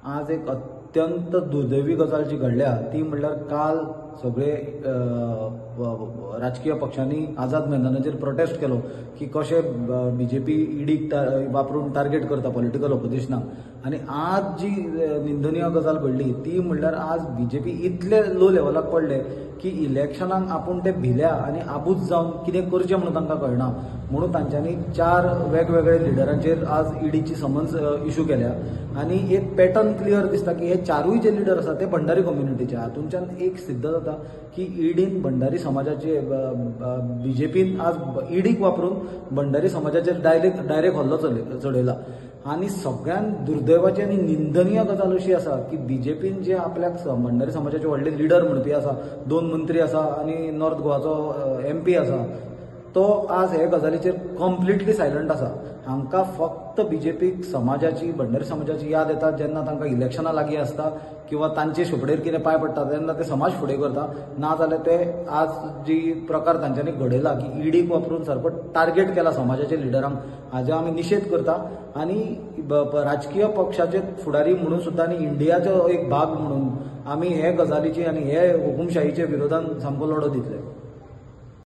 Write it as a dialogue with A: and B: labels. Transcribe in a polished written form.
A: आज एक अत्यंत दुर्दैवी गजाल जी घडल्या ती म्हणल्यार काल सगळे राजकीय पक्षांनी आझाद मैदानाचेर प्रोटेस्ट केलो की कशें बीजेपी ईडीक वापरून टार्गेट करता पॉलिटिकल ऑपोजिशनाक. आनी आज जी निंदनीय गजाल घडली ती म्हणल्यार आज बीजेपी इतले लो लेवलाक पडले की इलेक्शनाक आपूण ते भिल्या आनी आबूज जावन कितें करचें म्हणून तांकां कळना म्हणून तांच्यांनी 4 वेगवेगळे लिडरांचेर आज ईडीची समन्स इशू केल्या. आनी एक पॅटर्न क्लियर दिसता की हे 4 जे लिडर आसा ते भंडारी कम्युनिटीचे. हातूंतल्यान एक सिद्ध जाता की ईडीन भंडारी समाजाचे, बीजेपीन आज ईडीक वापरून भंडारी समाजाचेर डायरेक्ट हल्लो चडयला. आनी सगळ्यान दुर्दैवाची आनी निंदनीय गजाल अशी आसा की बीजेपीन जे आपल्याक भंडारी समाजाचे व्हडले लिडर म्हणपी आसा, 2 मंत्री आसा आनी नॉर्थ गोवाचो एमपी आसा, तो आज हे गजालीचेर कंप्लिटली सायलंट आसा. हांकां फक्त बीजेपीक समाजाची, भंडारी समाजाची याद येता जेन्ना तांकां इलेक्शनां लागीं आसता किंवा तांचे सुपडेर कितें पांय पडटा तेन्ना ते समाज फुडें करता, ना जाल्यार ते आज जी प्रकार तांच्यांनी घडयला की ईडीक वापरून सारको टार्गेट केला समाजाच्या लिडरांक, हाजो आमी निशेध करता. आनी राजकीय पक्षाचे फुडारी म्हणून सुद्दां आनी इंडियाचो एक भाग म्हणून आमी हे गजालीची आनी हे हुकुमशाहीचे विरोधान सामको लढो दितले.